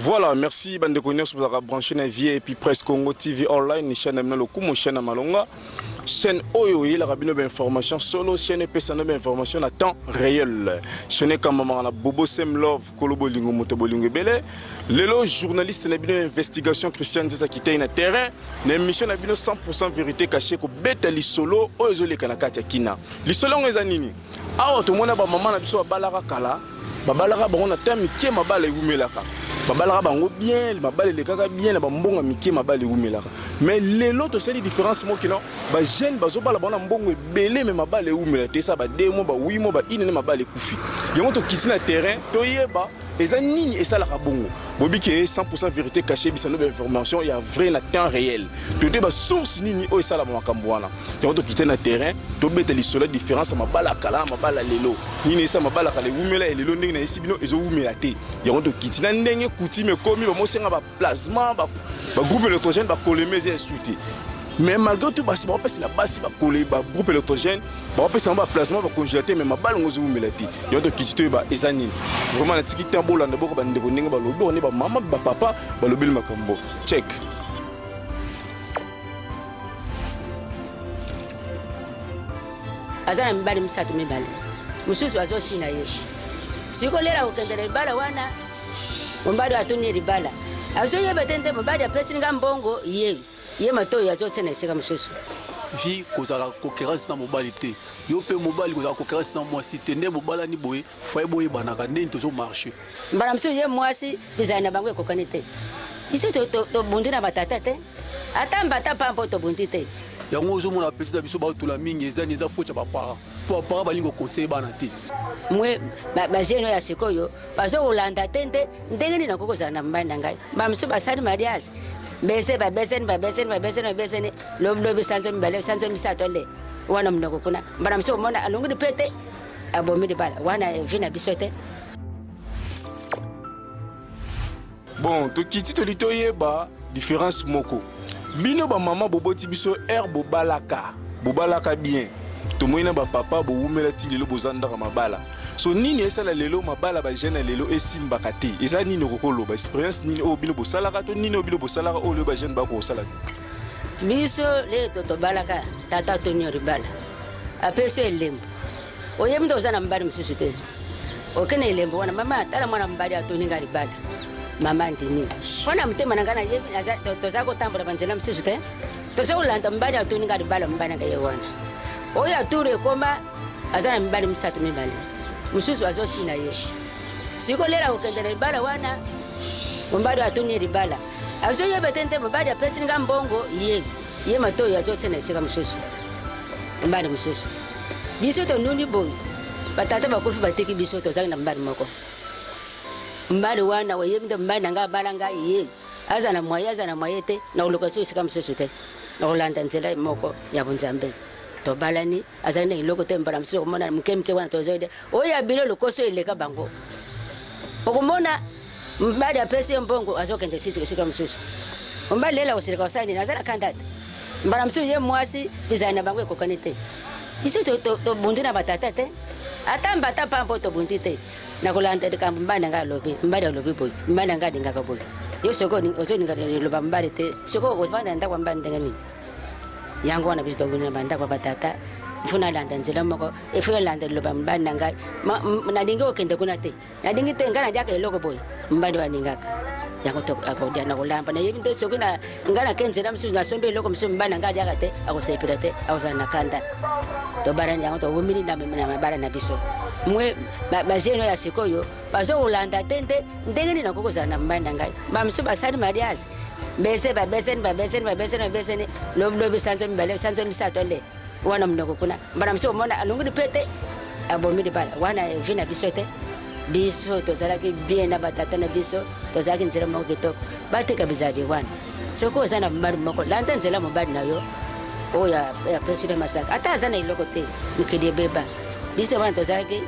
Voilà, merci bandeko nyonso bozalaka branché na vie et puis presse Congo TV online, chaîne na bino lokumu, chaîne ya malonga. Chaîne oyo eyelaka bino ba information solo, chaîne epesa bino ba information na temps réel. Chaîne ekambamaka na Bobo Sem Love, kolo bolingo moto bolingo ebele. Lelo journaliste na bino investigation Christian Nzeza kitei na terrain na émission na bino 100% vérité cachée kobeta lisolo oyo ezoleka na kati ya Kina. Lisolo yango eza nini? Awa tomona ba mama na biso babalaka kala babalaka bango na temps mike mabala ewumelaka babalaka bango bien mabala elekaka bien na bambongo mike mabala ewumelaka mais lelo tosali différence moko kino bajeune bazobala bango na mbongo ebele me mabala ewumela te esa ba 2 mois ba 8 mois ba inene mabala ekufi yango tokiti na terrain toyeba eza nini esalaka bongo boyebi ke 100 vérité caché bisano bainformation ya vrai na temps réel tote basource nini oyo esalama makambo wana yango tokite na terrain tobeta lisolo ya différence ya mabala kala na mabala lelo nini esa mabala kala ewumela ya lelo ndenge nayesi bino ezowumela te yango tokiti na ndenge coutume ekomi bamosenga baplasma bagroupe électrogène bakolema eza esu te mais malgré tout basi bakopesela basi bakole bagroupe électrogène bakopesa bango baplasma bacongélateur mais mabala yango ezowumela te yango tokiti toyeba eza nini vraiment natiki temps bolanda boko bandeko ndenge balobi boko nde bamama bapapa balobeli makambo check Aza na mibali misato mibale mosusu azosina ye sikolela kokende na libala wana mobali atuni ye libala azoyeba te nde mobali apesi nga mbongo ye ye matoi azotia na esika mosusu. Vie kozala concurrence na mobali te, yo mpe mobali kozala concurrence na mwasi te, nde bobalani boye foyer boyebanaka ndeni tozo marche. Mbala mosusu ye mwasi bizali na bango ekokani te, biso tobundi na batata te, ata mbata pampo tobundi te. Yango ozomona petit na biso baotula mingi eza ni eza faute ya baparent mpo baparent balingi koconseille bana te. Mwe bajeune oyo ya sikoyo bazokolanda te nde ndenge nini nakoki kozala na mobali na ngai. Bamosusu basali mariage bese babeseni babeseni babeseni babeseni lobilobi sanza mibale sanza misato ale wana monoko kuna mbala mosusu omona alongoli mpe te abomi libala wana vi na biso te. Bon, tokiti toli toyeba différence moko. Bino ba mama boboti biso heure bobalaka, bobalaka bien. Tomoni na ba papa bowumela ti lelo boza ndaka mabala. So nini esala lelo mabala ba jeune lelo esimbaka te. Eza nini okokoloba experience nini oyo bino bosalaka to nini oyo bino bosalaka oyo lelo ba jeune bakosala te. Biso lelo tobalaka tata toni libala. Apesi elembo. Oyebi nde oza na mobali mosusu te. Okende elembo wana mama tala mwana mobali atoni nga libala. Mama andimi. Mpo na motema na ngai nayebi toza kotambola banzela mosusu te. Toza kolanda mobali atoni nga libala mobali na ngai ye wana. Oyo aturu ekoma aza na mibali misato mibale. Mosusu azosina ye. Sikolela kokende na libala wana mobali atoni ye libala. Azoyeba te nde mobali apesi nga mbongo ye. Ye matoi azotia na esika mosusu. Mobali mosusu. Biso tonuni boye batata bakufi bateki biso tozalaki na mobali moko. Mobali wana oyebi nde mobali na ngai abala ngai ye aza na moye aza na moye te na koluka so esika mosusu te na kolanda nzela moko ya bonzambe. Tobalani azali na eloko te mbala mosusu okomona moke moke wana tozoyede oyo ya bilo lokoso eleka bango okomona mobali apesi ye mbongo azokende sisi esika mosusu. Mobali lela kosilika kosala nini aza na kanda te. Mbala mosusu ye mwasi bizali na bango ekokani te. Biso tobundi na batata te, ata mbata pampo tobundi te. Na kolanda likambo mobali na ngai alobi, mobali alobi boye, mobali na ngai alingaka boye. Yo soki ozolinga liloba mobali te, soki ovanda na ndako ya mobali ndenge nini? Yango wana biso tobundi na bandako ya batata, ifo nalanda nzela moko, ifo nalanda liloba mobali na ngai. Nalingi okende kuna te. Nalingi te ngai naliaka eloko boye mobali oyo alingaka yango akolia na kolamba. Nayebi nde soki ngai nake nzela mosusu nasombi eloko mosusu mobali na ngai aliaka te, akosepela te, akozala na kanda. Tobalani yango towumeli na mabala na biso. Mwe bajeune oyo ya sikoyo bazokolanda te nde ndenge nini nakoki kozala na mobali na ngai. Bamosusu basali mariage bese babeseni babeseni babeseni babeseni lobilobi sanza mibale sanza misato ale wana monoko kuna mbala mosusu omona alongoli mpe te abomi libala wana vi na biso te. Biso tozalaki bien na batata na biso, tozalaki nzela moko kitoko. Bateka bizali wana soki oza na mobali moko landa nzela mobali na yo oyo apesi yo masaka ata aza na eloko te mokili ebeba. Biso wana tozalaki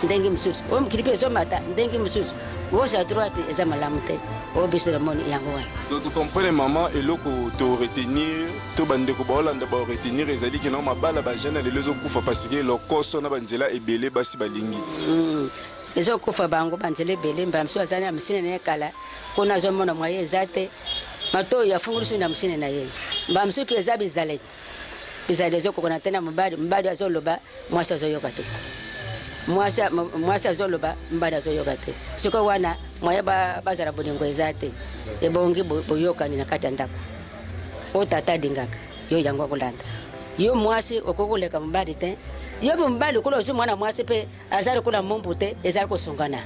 ndenge mosusu, oyo mokili mpe ezomata ndenge mosusu, gauche à droite eza malamu te. Oyo biso namoni yango wana. Donc tu comprends maman eloko to retenir to bandeko baolanda ba retenir ezali ke na mabala ba jeune lelo ezokufa parce que lokoso na banzela ebele basi balingi. Ezokufa bango banzela ebele, mbala mosusu aza na mosine na ye kala, kuna azomona mwaye eza te, matoi afungoli susu na mosine na ye. Mbala mosusu mpe eza bizaleli, bizaleli ezokokana te na mobali, mobali azoloba, mwasi azoyoka te, mwasi azoloba, mobali azoyoka te. Sikoyo wana mwaye bazala bolingo eza te, ebongi boyokani na kati ya ndako. Oyo tata alingaka yo yango akolanda yo. Mwasi okoki koleka mobali te, yo mpe mobali lokola ozwi mwana mwasi mpe aza lokola mombu te, ezali kosungana,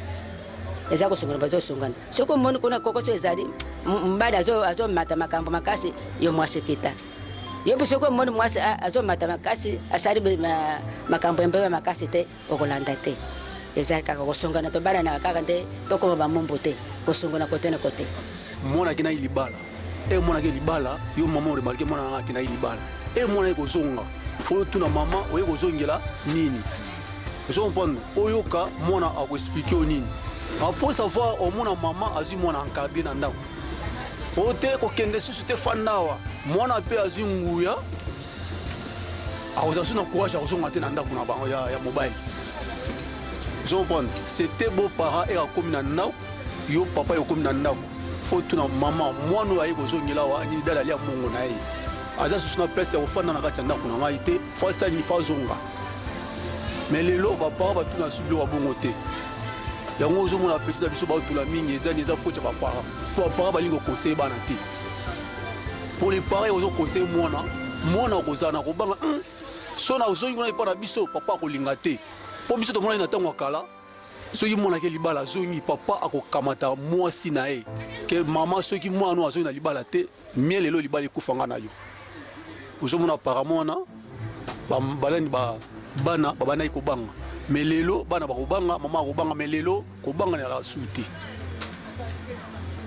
eza kosungana, bazosungana. Soki omoni kuna kokoso ezali, mobali azomata makambo makasi, yo mwasi kita. Yo mpe soki omoni mwasi azomata makasi, asali makambo ya mbeba makasi te, okolanda te. Eza kaka kosungana, tobalanaka kaka nde tokoma bamombu te, kosungana kote na kote. Mwana akendaki libala, e mwana ake libala, yo mama oremarke mwana nanga akendaki libala, e mwana ye kozonga, fo otuna mama oye kozongela nini. Ozo comprendre, oyoka mwana akoexplike yo nini. Après savoir omona mama azwi mwana encadre na ndako, oyo te kokende susu te, fanda awa. Mwana mpe azwi nguya, akozala su na courage akozonga te na ndako na bango ya mobali. Ozo comprendre, c'était beau parent e akomi na ndako, yo papa yokomi na ndako, fo tuna mama mwana oyo aye kozongela awa nini, dala alia mbongo na ye, aza susu na place ya kofanda na kati ya ndako na ngai te, fo asala nini, fo azonga. Mais lelo baparent batuna su biloko ya bongo te. Yango ozomona bapesi na biso baotula mingi, eza eza faute ya baparent, mpo baparent balingi koconseille bana te. Pour les parents, ozoconseille mwana, mwana akozala na kobanga so na ozongi kuna epa na biso, papa akolinga te, mpo biso tomonaki na ntango ya kala, soki mwana ake libala azongi, papa akokamata mwasi na ye ke mama, soki mwana oyo azongi na libala te, mie lelo libala ekufa nga na yo. Ozomona apparemment wana balani bana babandaki kobanga, mais lelo bana bakobanga, mama akobanga, mais lelo kobanga na su te,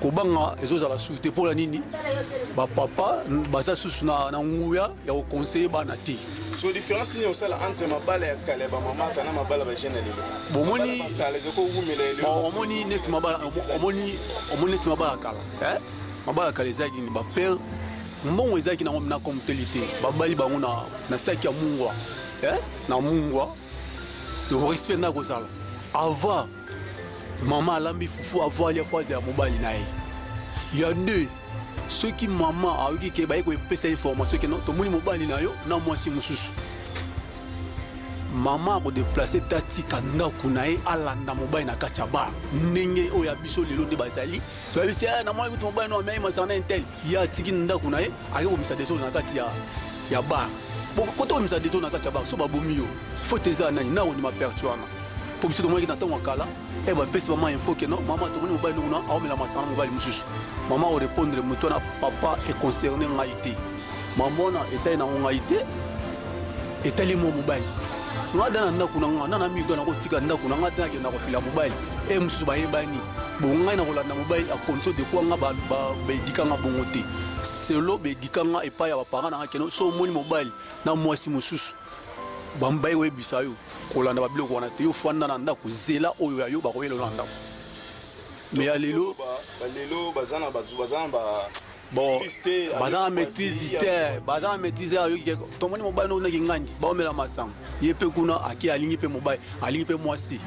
kobanga ezozala susu te. Mpo na nini? Bapapa baza susu na nguya ya koconseille bana te. So différence nini osala entre mabala ya kala ya bamamaka na mabala ba jeune ya lelo? Bomoni omoni neti mabala, omoni omoni neti mabala ya kala, eh? Mabala ya kala ezalaki nini? Bapere mbongo ezalaki nango na komteli te, babali bango na saki ya mungwa, eh? Na mungwa respect nda kozala avant mama alambi fufu, avant alia fo azela mobali na ye ya deux. Soki mama ayoki ke baye kopesa information ke non, tomoni mobali na yo na mwasi mosusu, mama akodeplace te, atika ndako na ye, alanda mobali na kati ya bar. Ndenge oyo ya biso lelo nde bazali, toyebisi namoni kutu mobali no amei masanga na intel, ye atiki ndako na ye, ake komisa desordre na kati ya bar. Kota komisa desordre na kati ya bar, so babomi yo, faute eza nani? Na kondima perte wana, mpo biso tomonaki na ntango ya kala, e bapesi mama info ke non, mama, tomoni mobali no kuna aomela masanga na mobali mosusu. Mama akorépondre moto wana, papa, econcerne ngai te, mama wana etali nango ngai te, etali mwa mobali nga da na ndako na nga na migo, nakotika ndako na nga te, nakenda kofila mobali e mosusu bayebani bo, ngai nakolanda mobali a condition de quoi? Nga baedika nga bongo te, selo baedika nga epai ya baparent na nga keno so omoni mobali na mwasi mosusu, baye koyebisa yo, kolanda babiloko wana te, yo fanda na ndako, zela oyo ya yo bakoyela yo na ndako. Mais ya lelo balelo baza na baza na ba bon, baza na maîtrise te, baza na maîtrise. Ayoki tomoni mobali nokundaki ngandi baomela masanga, ye mpe kuna ake, alingi mpe mobali, alingi mpe mwasi,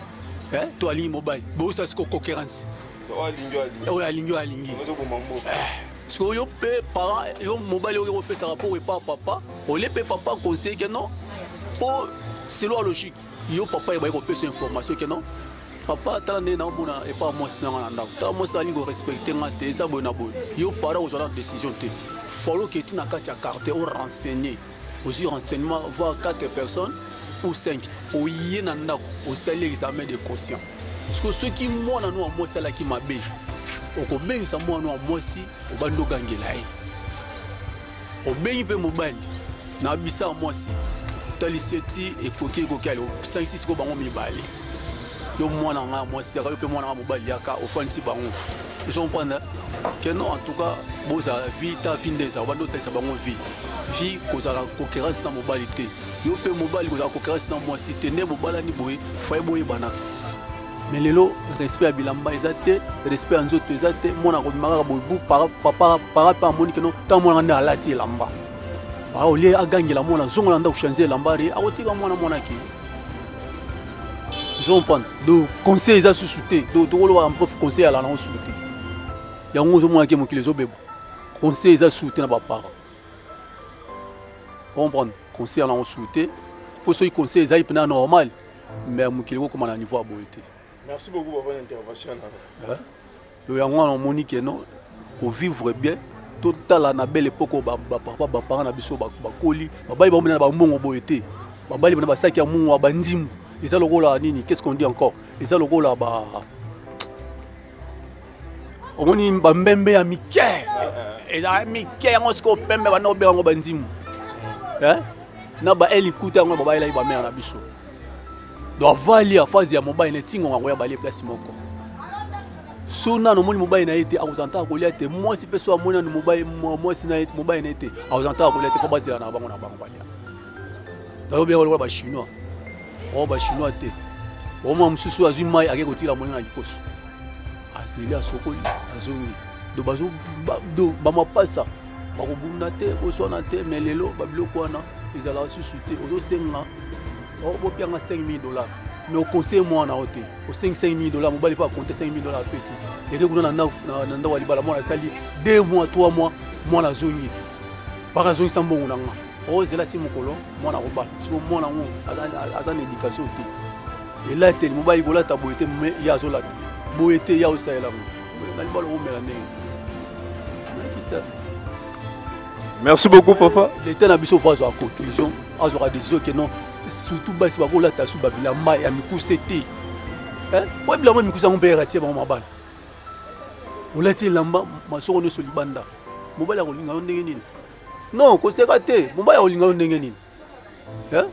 to alingi mobali, boyosa siko concurrence, oyo alingi, oyo alingi. Sikoyo yo mpe parent, yo mobali oyo kopesaka mpo epa papa, olie mpe papa conseille ke non, mpo selon ya logique, yo papa ebayi kopesa information ke non, papa, tala ndenge naomona epa mwasi nanga na ndako, tala mwasi alingi korespecte nga te, eza boye na boye. Yo parent kozwa na décision te, falo oketi na kati ya quartier, orenseigner, ozwi renseignement, voir 4 personnes ou 5, oye na ndako, osali examen de conscient. Parce que soki mwana no ya mwasi alaki mabe, okobengisa mwana ya mwasi, obandi ogangela ye, obengi mpe mobali na bisa ya mwasi, otalisi eti ekoki ekoki, ale osangisi sikoyo bango mibale, yo mwana nga mwasi yaka, yo mpe mwana nga mobali yaka, ofandisi bango. Ozo comprendre que non, en tout cas bozala vie ta vie nde ezala, obandi otalisa bango vie vie, kozala concurrence na mobali te, yo mpe mobali kozala concurrence na mwasi te, nde bobalani boye, foye boyebanaka. Mais lelo respect ya bilamba eza te, respect ya nzoto eza te. Mwana akobima kaka boye bu, papa para mpe amoni keno ntango mwana nde alati elamba, olie agangela mwana, zongola ndako, change elamba, re akotika mwana, mwana ake. Ozo comprendre? Donc conseil eza susu te. Donc tokolobaka mpof conseil ala nango susu te. Yango ozomona ke mokili ezobeba. Conseil eza susu te na baparent. Comprendre? Conseil ala nango susu te. Mpo soki conseil ezali mpena normal, mais mokili ekokoma na niveau ya boye te. Merci beaucoup papa na intervention na. Donc yango wana omoni ke non kovivre bien totala na belle époque oyo bapapa baparent na biso bakoli babali bango na bambongo boye te babali bana basaki ya mungu ya bandimbu eza lokola nini qu'est ce qu'on dit encore eza lokola ba omoni bambembe ya mike ezalaka mike yango sikoyo pembe banda kobenga yango bandimbu na baelikuta yango babayelaki bamere na biso donc avali afazi ya mobali na etingonga yango ya balie place moko so nano omoni mobali na ye te akozala ntaka kolia te mwasi mpe so amoni nano mobali mwasi na ye mobali na ye te akozala ntaka kolia te fo bazela na bango na bango balia nayobenga lokola bachinois o bachinois te omwa mosusu azwi mai ake kotikela moninga na likoso azeli asokoli azongi do bazo do bamapasa bakobunda te boswana te mais lelo babiloko wana ezalaka susu te ozosenga oh, bopianga 5000 dollars mais oconseille mwana yo te osengi 5000 dollars mobali mpe akonte 5000 dollars apesi eke kuna na ndako ya libala mwana asali 2 mois 3 mois mwana azongi baka azongisa mbongo na nga ozela ti mokolo mwana akobala siko mwana yango aza na éducation te elateli mobali kolata boye te me ye azolata boye te ye aosalela yango na libala okomela ndenge Merci beaucoup papa. L'État na biso faut azwa conclusion, azwa décision que non, surtout basi bakolata su babilamba ya mikuse te. Hein? Po bilamba mikuse yango mpe eratie bango mabala. Olati elamba masoko nyonso libanda. Mobali akolinga yo ndenge nini? Non, koseka te. Mobali akolinga yo ndenge nini? Hein?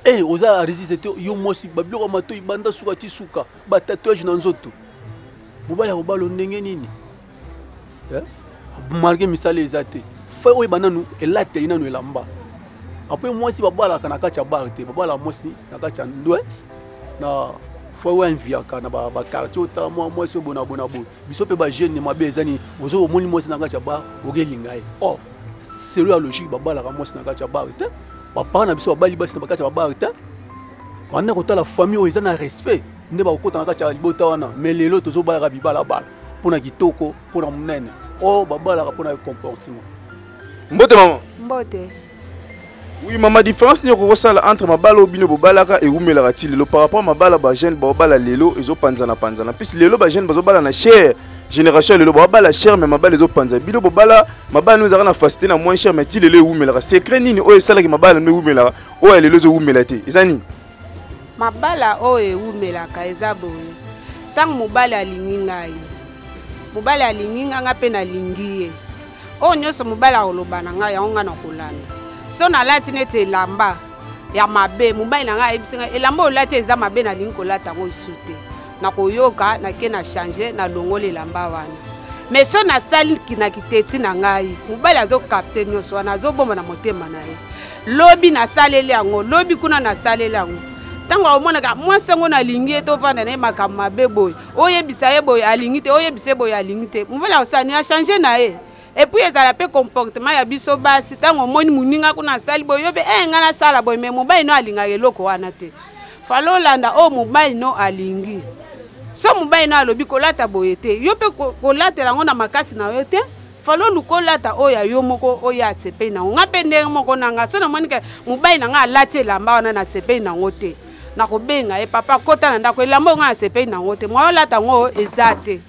Eh, oza resiste te yo mwasi babiloko ya matoi banda suka ti suka batatouage na nzoto mobali akobala ndenge nini eh? malgré misala eza te fe oyeba nanu elateli nanu elamba apres mwasi babalaka na kati ya bar te babalaka mwasi na kati ya ndwe na fo oyo enviaka na bakartier otala mwa mwasi oyo bona bona boye biso mpe bajeune mabe eza nini ozo omoni mwasi na kati ya bar okelinga ye or selo ya logique babalaka mwasi na kati ya bar te baparent na biso babali basi na bakati ya babar te banda kotala famille oyo eza na respect nde bakokota na kati ya libota wana mais lelo tozobalaka bibalabala mpo na kitoko mpo na monene oyo oh, babalaka mpo na comportement mbote mama mbote oui mama différence nini okoki kosala entre mabala oyo bino bobalaka ewumelaka ti lelo par rapport mabala bajeune baobala lelo ezopanzana panzana puisque lelo bajeune bazobala na cher génération ya lelo baobala cher mais mabala ezopanza bino bobala mabala no ezalaka na facilité na moins cher mais ti lelo ewumelaka secret nini oyo esalaki mabala no ewumelaka oyo ya lelo ezowumela te eza nini Mabala oyo ewumelaka eza boye, ntango mobali alingi ngai, mobali alingi ngai, ngai mpe nalingi ye. Oyo nyonso mobali akoloba na ngai, yango ngai nakolanda. So nalati neti elamba ya mabe, mobali na ngai ayebisi ngai elamba oyo olati eza mabe, nalingi kolata yango lisusu te. Nakoyoka, nake na change, nalongoli elamba wana. Mais so nasali na kiteti na ngai, mobali azokapte nyonso wana, azobomba na motema na ye. Lobi nasaleli yango, lobi kuna nasaleli yango. Ntango akomonaka mwasi yango nalingi ye, tovanda na ye makambo mabe boye, oyebisa ye boye alingi te, oyebisa ye boye alingi te, mobali akosala nini? Achange na ye. Epuis ezala mpe comportement ya biso basi, ntango omoni moninga kuna asali boye, yo mpe eh, ngai nasala boye, mais mobali no alingaka eloko wana te. Falo olanda oyo mobali no alingi. So mobali no alobi kolata boye te, yo mpe kolatela yango na makasi na yo te. Falo oluka olata oyo ya yo moko oyo asepeli nango. Nga mpe ndenge moko na nga, so namoni ke mobali na nga alati elamba wana nasepeli nango te, nakobenga ye, papa kota na ndako, elamba oyo nga nasepeli nango te, moyen olata yango eza te,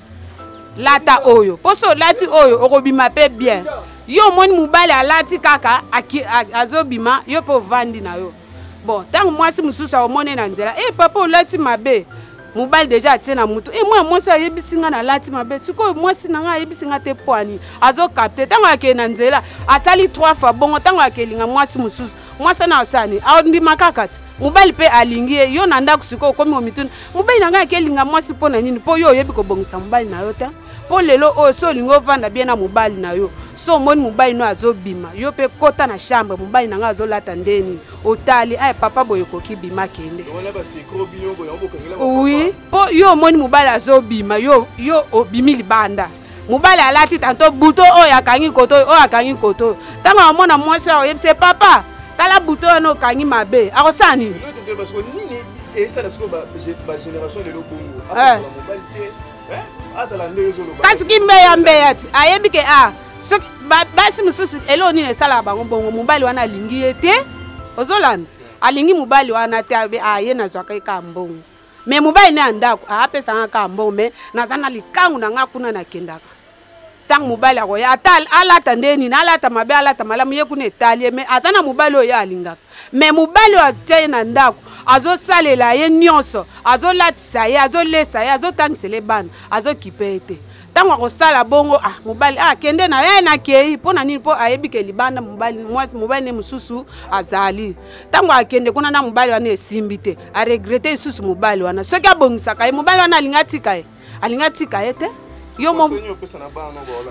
lata oyo, mpo so olati oyo okobima mpe bien. Yo omoni mobali alati kaka azobima, yo mpe ovandi na yo. Bon, ntango mwasi mosusu akomoni na nzela, eh, papa olati mabe, mobali deja atie na mutu, eh, mwana mwasi ayebisi nga nalati mabe, sikoyo mwasi na nga ayebisi nga te pwani, azokapte. Ntango akei na nzela asali 3 fois bongo, ntango akelinga mwasi mosusu, mwasi wana asala nini? Andima kaka te. Mobali mpe alingi ye, yo na ndako sikoyo okomi komituna, mobali na ngai akelinga mwasi mpo na nini? Mpo yo oyebi kobongisa mobali na yo te. Mpo lelo oyo so olingi ovanda bien na mobali na yo, so omoni mobali no azobima, yo mpe kota na chambre, mobali na ngai azolata nde nini? Otali, ay papa boye ekoki bima kende. Oui, mpo yo omoni mobali azobima, yo, yo obimi libanda. Mobali alati tanto buto oyo akangi koto oyo akangi koto oyo. Ntango amona mwasi oyo ayebisi ye, papa tala buto wana okangi mabe, akosala nini? Esala sikoyo bagénération lelo bongo, azala mobali te, azala ndenge ezoloba. Kasi kimbeya mbeya ti ayebi ke a soki basi mosusu, eloko nini esalaka bango bongo? Mobali wana alingi ye te, ozolanda, alingi mobali wana te. Aye, nazwaka ye kaka mbongo, me mobali ne ya ndako aapesanga kaka mbongo, me naza na likangu na nga kuna nakendaka. Ntango mobali akoya, ata alata nde nini, alata mabe, alata malamu, ye kuna etali ye. Me aza na mobali oyo ye alingaka, me mobali oyo atia ye na ndako, azosalela ye nyonso, azolatisa ye, azolesa ye, azotangisela ye bana, azokipe ye te. Ntango akosala bongo, ah, mobali, ah, kende na ye, nakei. Mpo na nini? Mpo ayebi ke libanda mobali, mwasi, mobali ne mosusu azali. Ntango akende kuna na mobali wana, esimbi te, aregrete lisusu mobali wana. Soki abongisaka ye, mobali wana alingi atika ye, alingi atika ye te. Yo mo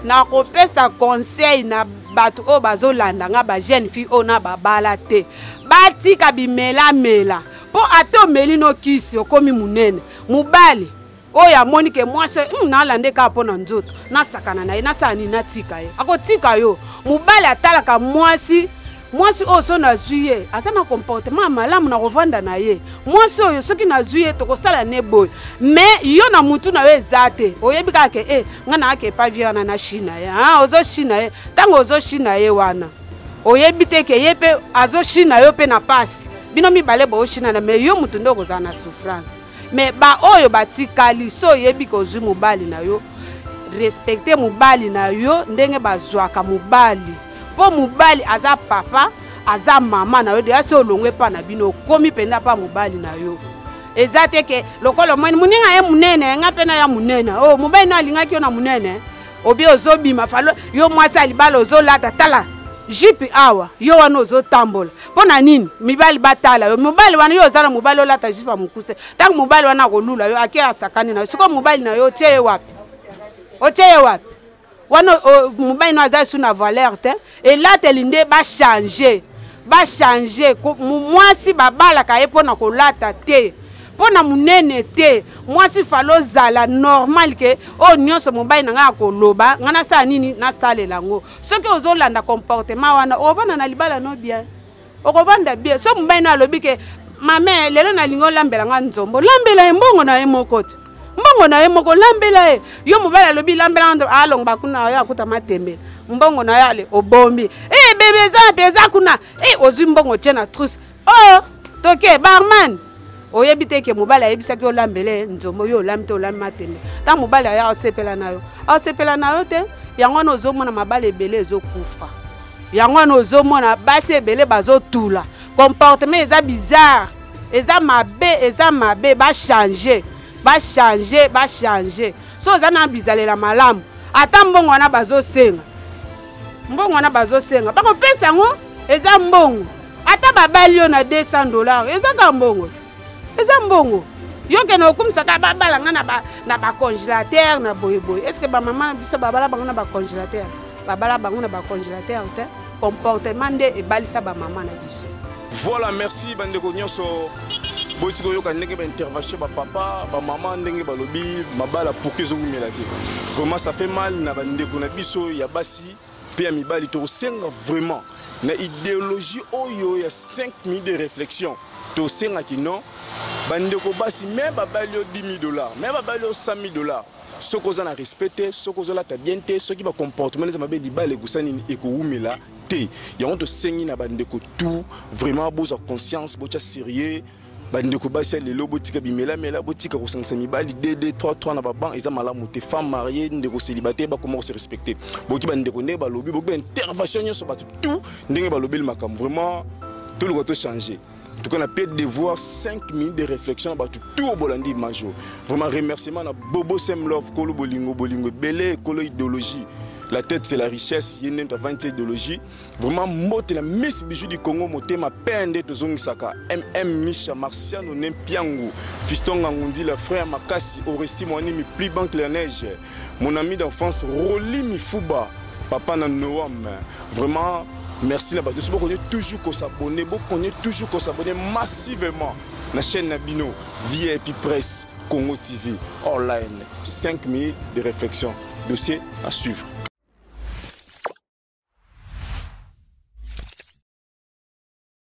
nakopesa conseil na bato oyo bazolanda nga, bajeune fille oyo na babala te, batika bimelamela. Mpo ata omeli no kisi, okomi monene, mobali oyo amoni ke mwasi nalande kaka mpo na nzoto, nasakana na ye, nasala nini, natika ye, akotika yo. Mobali atalaka mwasi: mwasi oyo, so nazwi ye, aza na comportement ya malamu, na kovanda na ye. Mwasi oyo, soki nazwi ye, tokosala ne boye. Me yo na mutu na yo eza te, oyebi kaka ke e ngai nayaka epa vie wana na shina ye. Ozoshina ye, ntango ozoshina ye wana, oyebi te ke ye mpe azoshina yo mpe na pasi. Bino mibale booshinana, me yo mutu nde okozala na souffrance. Me baoyo batikali, so oyebi ke ozwi mobali na yo, respecte mobali na yo ndenge bazwaka mobali, mpo mobali aza papa, aza mama na yo. Deya so olongwe epa na bino, okomi mpenza mpa mobali na yo. Eza te ke lokola omoni moninga ye monene, nga mpe na ya monene. O mobali no alingaki yo na monene, obi ozobima falo yo mwasi ya libala, ozolata, tala jipe awa, yo wana ozotambola mpo na nini? Mibali batala yo. Mobali wana, yo oza na mobali, olata jipe ya mokuse, ntango mobali wana akolula yo, ake asakani na yo. Sikoyo mobali na yo, otie ye wapi? Otie ye wapi wana? Mobali no aza su na valeur te. Elateli nde bachange, bachange. Mwasi babalaka ye mpo na kolata te, mpo na monene te. Mwasi falo ozala normal, ke oyo nyonso mobali na ngai akoloba, ngai nasala nini, nasalela yango. Soki ozolanda comportement wana, okovanda na libala no bien, okovanda bien. So mobali no alobi ke mame, lelo nalingi olambela nga nzombo, lambela ye. Mbongo na ye moko te, mbongo na ye moko, lambela ye. Yo mobali alobi lambela nga nzombo, alongba kuna, yo akuta matembe, mbongo na yo ale obombi. E bebe, eza mpe eza kuna e, ozwi mbongo, tie na trousse. Oh, toke barman, oyebi te ke mobali ayebisaki olambele nzombo, yo olambi te, olambi matembe. Ntango mobali aya, osepela na yo, osepela na yo te. Yango wana ozomona mabala ebele ezokufa, yango wana ozomona basi ebele bazotula. Comportement eza bizarre, eza mabe, eza mabe. Bachange, bachange, bachange. So oza na bizalela malamu, ata mbongo wana bazosenga, mbongo wana bazosenga, bakopesa yango. Eza mbongo, ata babali yo na 200 $, eza kaka mbongo te, eza mbongo. Yo kende okumisaka babala nga na bacongélateur na boyeboye. Est ce que bamama na biso babala bango na bacongélateur? Babala bango na bacongélateur te. Comportement nde ebalisa bamama na biso. Voilà, merci bandeko nyonso. Boti koyoka ndenge baintervention, bapapa, bamama, ndenge balobi mabala pourquoi ezowumela te. Vraiment, ça fait mal na bandeko na biso ya basi mpe ya mibali. Tokosenga vraiment na idéologie oyo ya 5 minutes de réflexion, tosengaki non, bandeko basi, me babali yo 10 000 $, me babali yo 100 000 $, soki oza na respect te, soki ozolata bien te, soki bacomportement eza mabe, libala ekosa nini? Ekowumela te. Yango tosengi na bandeko tout, vraiment bozwa conscience, botya sérieux. Bandeko basi ya lelo, botika bimelamela, botika kosangisa mibali 2 2 3 3 na baban, eza malamu te. Femme mariée, ndeko célibataire, bakoma kose respecter. Boki bandeko ndenge balobi, boki baintervention nyonso, bato tout ndenge balobeli makambo. Vraiment, toluka tochange. En tout cas, na pe devoir 5 minutes de réflexion na bato tout obolandi image oyo. Vraiment, remerciement na Bobo Sem Love, kolo bolingo, bolingo ebele, kolo idéologie. La tête, c'est la richesse. Ye nde avandi idéologie. Vraiment, mbote na Miss Bijou du Congo, motema pe nde tozongisaka. MM Misha Marciano Nempiangu, Fiston Ngangundi, le frère Makasi, Oresti Mwanimi, plus banque la neige. Mon ami d'enfance Roli Mifuba, papa na Noam. Vraiment, merci na bato. Bokonye toujours ko s'abonner, bokonye toujours ko s'abonner massivement na chaîne na bino VIP Presse Congo TV online. 5 minutes de réflexion. Dossier à suivre.